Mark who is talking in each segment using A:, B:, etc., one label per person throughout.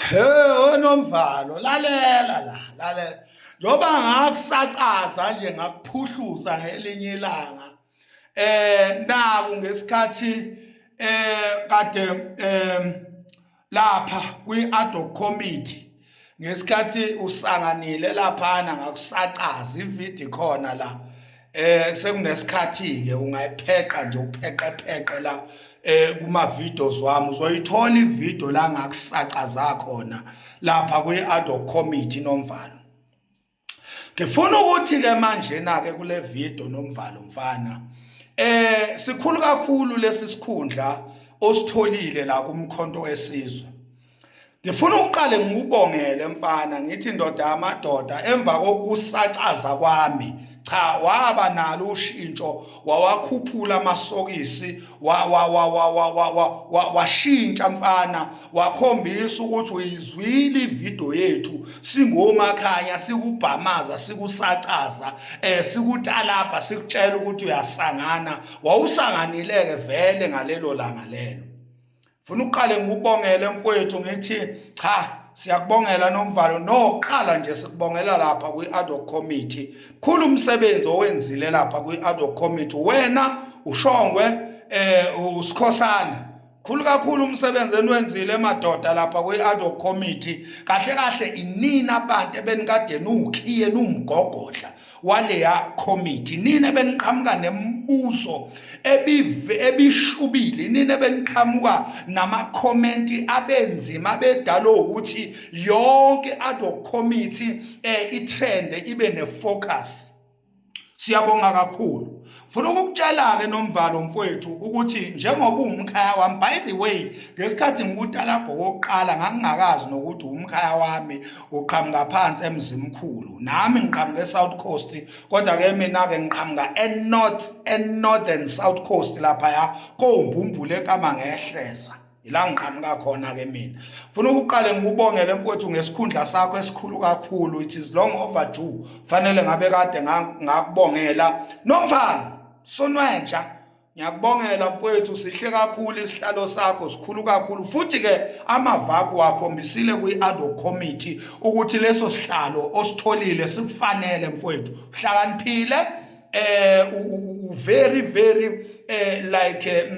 A: He onomvalo, lalela la, lalela. Njoba ngakusacaza nje, ngakuphuhluza ngelinye ilanga. Naku ngesikhathi kade lapha kwi-ad hoc committee, ngesikhathi usanganile laphana, ngakusacaza ivideo khona la. Sekunesikhathi ke, ungayipheqa nje, upheqe pheqe la kuma videos wami, uzoyithola ivideo la ngakusacaza khona lapha kwi-ad hoc committee, Nomvalo. Ngifuna ukuthi ke manje na ke kule video, Nomvalo mfana, sikhulu kakhulu lesi sikhundla ositholile la kuMkhonto weSizwe. Ngifuna ukuqale ngikubongele mfana, ngithi ndoda yamadoda, emva kokusacaza kwami, cha, waba nalo ushintsho, wawakhuphula amasokisi, wa wa wa wa wa wa washintsha mfana, wakhombisa ukuthi uyizwile ivideo yethu singomakhanya, sikubhamaza, sikusacaza, sikutalabha, sikutshela ukuthi uyasangana. Wawusanganileke vele ngalelo langa lelo. Funa uqale ngikubongele mfowethu, ngithi cha, siyakubongela Nomvalo. No qala nje sikubongela lapha kwi-ad hoc committee. Khulu umsebenzi owenzile lapha kwi-ad hoc committee, wena uShongwe, uSikhosana. Khulu kakhulu umsebenzi eniwenzile madoda lapha kwi-ad hoc committee. Kahle kahle inina abantu ebenikade niwukhiye, niwumgogodla waleya committee, nina beniqhamuka nemibuzo ebishubile, nina beniqhamuka namakhomenti abenzima abedalo ukuthi yonke ad hoc committee itrend ibe nefocus. Siyabonga kakhulu. Funa ukukutshela ke Nomvalo mfowethu ukuthi njengoba uwumkhaya wami, by the way, ngesikhathi ngikutalabho kokuqala ngangingakazi nokuthi umkhaya wami, uqhamuka phansi eMzimkhulu. Nami ngiqhamuka eSouth Coast, kodwa ke mina ke ngiqhamuka eNorth, eNorthern South Coast, lapha koMbumbulu, eKamangehleza, ila ngiqhamuka khona ke mina. Funa ukuqale ngikubongele mfowethu ngesikhundla sakho esikhulu kakhulu. It is long overdue, fanele ngabe kade ngakubongela Nomvalo sonwenja. Ngiyakubongela mfowethu, sihle kakhulu isihlalo sakho, sikhulu kakhulu futhi ke amavaku wakhombisile kwi-ad hoc committee ukuthi leso sihlalo ositholile sikufanele mfowethu. Uhlakaniphile, very very like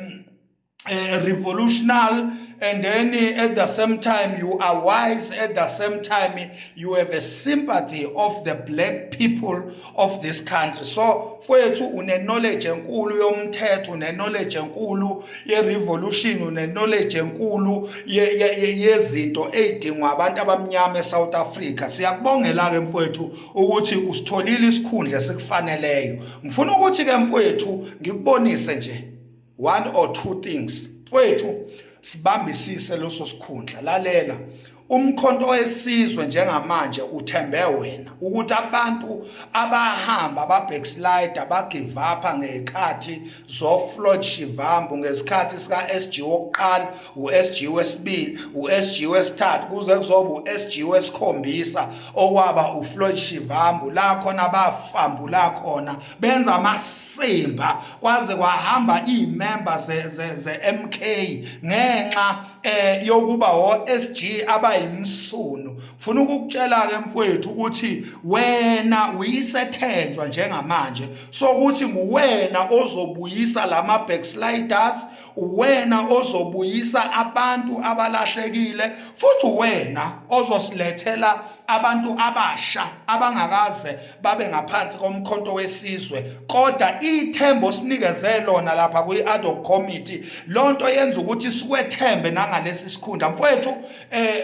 A: revolutional, and then at the same time you are wise, at the same time you have a sympathy of the black people of this country. So mfowethu, une knowledge enkulu yomthetho, une knowledge enkulu ye revolution, une knowledge enkulu yezinto ezidingwa abantu abamnyama eSouth Africa. Siyakubongela ke mfowethu ukuthi usitholile isikhundla esikufaneleyo. Ngifuna ukuthi ke mfowethu ngikubonise nje one or two things. Mfowethu, sibambisise leso sikhundla. Lalela, uMkhonto weSizwe njengamanje uthembe wena ukuthi abantu abahamba ba backslide, ba give up ngekhathi zo Floyd Shivambu, ngesikhathi sika SG wokuqala, uSG wesibili, uSG wesithathu, kuze kuzoba uSG wesikhombisa okwaba uFloyd Shivambu, la khona bafambula khona benza amasimba, kwaze kwahamba iy'member ze-MK ngenxa yokuba o-SG abayimsunu. Funa ukukutshela ke mfowethu ukuthi wena uyisethenjwa njengamanje sokuthi nguwena ozobuyisa lama backsliders, wena ozobuyisa abantu abalahlekile, futhi wena ozosilethela abantu abasha abangakaze babe ngaphansi koMkhonto weSizwe. Kodwa ithemba osinikeze lona lapha kwi-ad hoc committee, lonto yenza ukuthi sikwethembe nangalesi sikhundla mfowethu.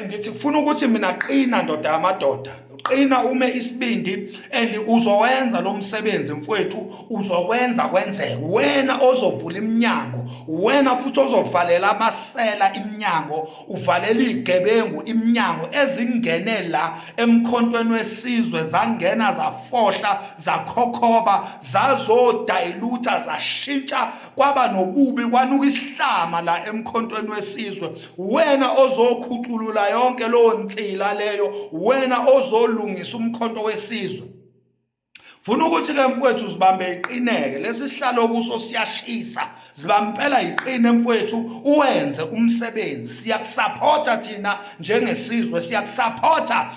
A: Ngithi kufuna ukuthi mina, qina ndoda yamadoda, qina, ume isibindi, and uzowenza lo msebenzi mfowethu, uzokwenza kwenzeke. Wena ozovula iminyango, wena futhi ozovalela amasela iminyango, uvalela izigebengu iminyango ezingene la eMkhontweni weSizwe, zangena, zafohla, zakhokhoba, zazodayilutha, zashintsha, kwaba nobubi, kwanuka isihlama la eMkhontweni weSizwe. Wena ozokhuculula yonke lowo nsila leyo, wena ozolungisa uMkhonto weSizwe. Funa ukuthi ke mfowethu uzibambe iqineke, lesi sihlalo kuso siyashisa. Zibampela iqine mfowethu, uwenze umsebenzi. Siyakusupporta thina njengesizwe, siyakusupporta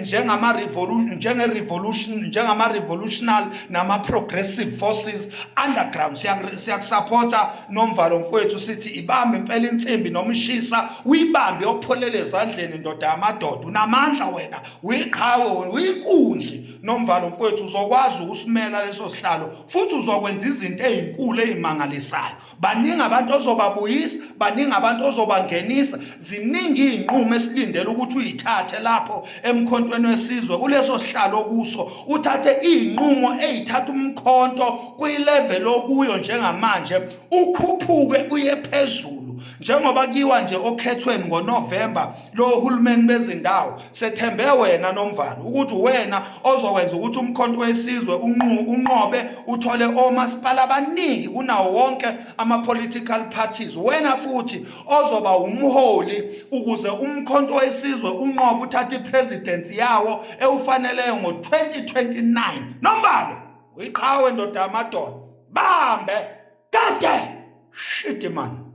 A: njengama revolution, njenge revolution, njengama revolutionary nama progressive forces underground. Siyakusupporta Nomvalo mfowethu, sithi ibambe impela insimbi nomshisa, uyibambe opholele ezandleni, ndoda yamadoda. Unamandla wena, uyiqhawe wena, uyinkunzi Nomvalo mfowethu. Uzokwazi ukusimela leso sihlalo futhi uzokwenza izinto ezinkulu ezimangalisayo. Baningi abantu ozobabuyisa, baningi abantu ozobangenisa. Ziningi izinqumo esilindele ukuthi uyithathe lapho emkhontweni wesizwe, kuleso sihlalo kuso, uthathe izinqumo ezithatha umkhonto kwilevel okuyo njengamanje, ukhuphuke uye phezulu. Njengoba kuyiwa nje okhethweni ngoNovember lo hulumeni bezindawo, sethembe wena Nomvalo ukuthi wena ozokwenza ukuthi umkhonto wesizwe unqobe, uthole omasipala abaningi kunawo wonke ama-political parties. Wena futhi ozoba umholi ukuze umkhonto wesizwe unqobe, uthathe ipresidency yawo ewufaneleyo ngo-2029. Nomvalo, uyiqhawe, ndoda yamadoda. Bambe kade shit man.